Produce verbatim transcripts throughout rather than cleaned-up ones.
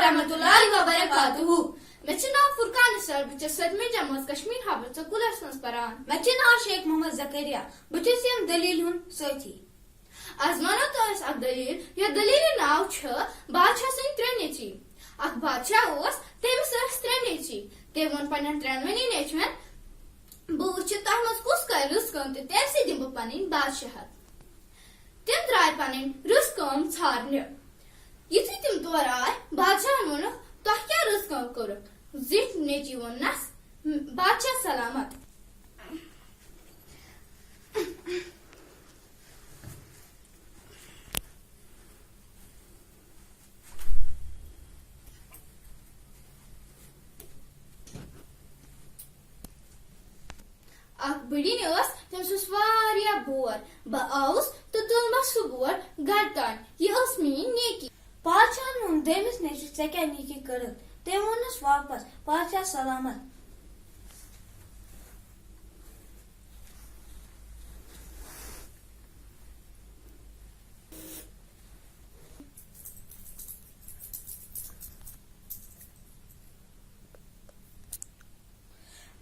ورحمۃ اللہ وبرکاتہ۔ مےٚ چھُ ناو فرقان نثار، بہٕ چھَس سٔتمہِ جمٲژ کشمیٖر ہابل سکوٗلَس منٛز پران۔ مےٚ چھُ ناو شیخ محمد زکریا، بہٕ چھُس ییٚمہِ دٔلیٖل ہُنٛد سٲتھی۔ آز وَنو تۄہہِ أسۍ اکھ دٔلیٖل، یَتھ دٔلیٖلہِ ناو چھُ بادشاہ سٕنٛدۍ ترٛےٚ نیٚچوۍ۔ اکھ بادشاہ اوس، تٔمِس ٲسۍ ترٛےٚ نیٚچوۍ۔ تٔمۍ ووٚن پنٛنٮ۪ن ترٛٮ۪نوٕنی نیٚچوٮ۪ن، "بہٕ وٕچھِ تۄہہِ منٛز کُس کرِ رٕژ کٲم تہٕ تٔمۍ سٕے دِمہٕ بہٕ پنٕنۍ بادشاہت۔" تِم درٛاے پنٕنۍ رٕژ کٲم ژھارنہِ۔ یُتھُے تِم تورٕ آے، بادشاہن ووٚنُکھ، "تۄہہِ کیٛاہ رٕژ کٲم کٔرٕکھ؟" زِٹھۍ نیٚچوۍ ووٚننس، "بادشاہ سلامت۔" اکھ بٕڈِنۍ ٲس، تٔمِس اوس واریاہ بور۔ بہٕ آوُس تہٕ تُلمَس سُہ بور گرٕ تام۔ یہِ ٲس میٛٲنۍ نیکی۔ بادشاہن ووٚن دوٚیمِس نیٚچوِس، "ژےٚ کیٛاہ نیکی کٔرٕتھ؟" تٔمۍ ووٚنُس واپس، "بادشاہ سلامت۔"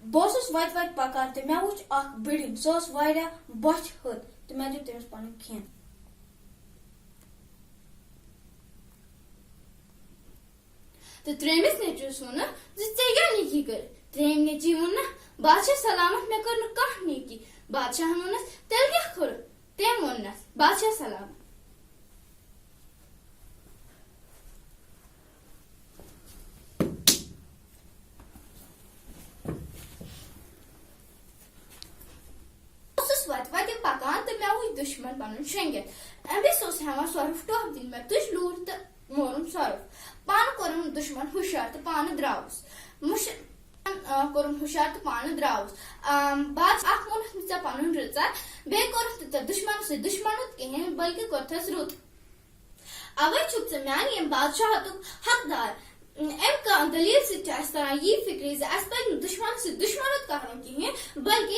بہٕ اوسُس وتہِ وتہِ پکان تہٕ مےٚ وُچھ اکھ بٕڈِن، سۄ ٲس واریاہ بۄچھِ ۂت تہٕ مےٚ دیُت تٔمِس پنُن کھٮ۪ن۔ تہٕ ترٛیٚیمِس نیٚچوِس ووٚنُکھ زِ، "ژےٚ کیٛاہ نیکی کٔرٕتھ؟" ترٛیٚیِم نیٚچوۍ ووٚنُکھ، "بادشاہ سلامت، مےٚ کٔر نہٕ کانٛہہ نیکی۔" بادشاہن ووٚنُس، "تیٚلہِ کیٛاہ کوٚرُتھ؟" تٔمۍ ووٚننس، "بادشاہ سلامت۔" اوسُس وتہِ وتہِ پکان تہٕ مےٚ وُچھ دُشمن پنُن شۄنٛگِتھ۔ أمِس اوس ہٮ۪وان سۄرُپھ ٹۄپھ دِنۍ۔ مےٚ تُج لوٗر تہٕ مورُم سۄرُپھ۔ پانہٕ کوٚرُم دُشمن ہُشار تہٕ پانہٕ درٛاوُس۔ مُش-، آ، کوٚرُم ہُشار تہٕ پانہٕ درٛاوُس۔ آم، بادشاہ اکھ ووٚنُتھ نہٕ ژےٚ پنُن رٕژر، بیٚیہِ کوٚرُتھ نہٕ ژےٚ دُشمنس سۭتۍ دُشمنُت کِہیٖنۍ، بلکہِ کوٚرتھس رُت۔ اوے چھُکھ ژٕ میانہِ ییٚمہِ بادشاہتُک حقدار۔ امہِ کا-، دٔلیٖل سۭتۍ چھِ اَسہِ تران یی فِکرِ زِ اَسہِ پَزِ نہٕ دُشمنَس سۭتۍ دُشمنُت کَرُن کِہیٖنۍ، بلکہِ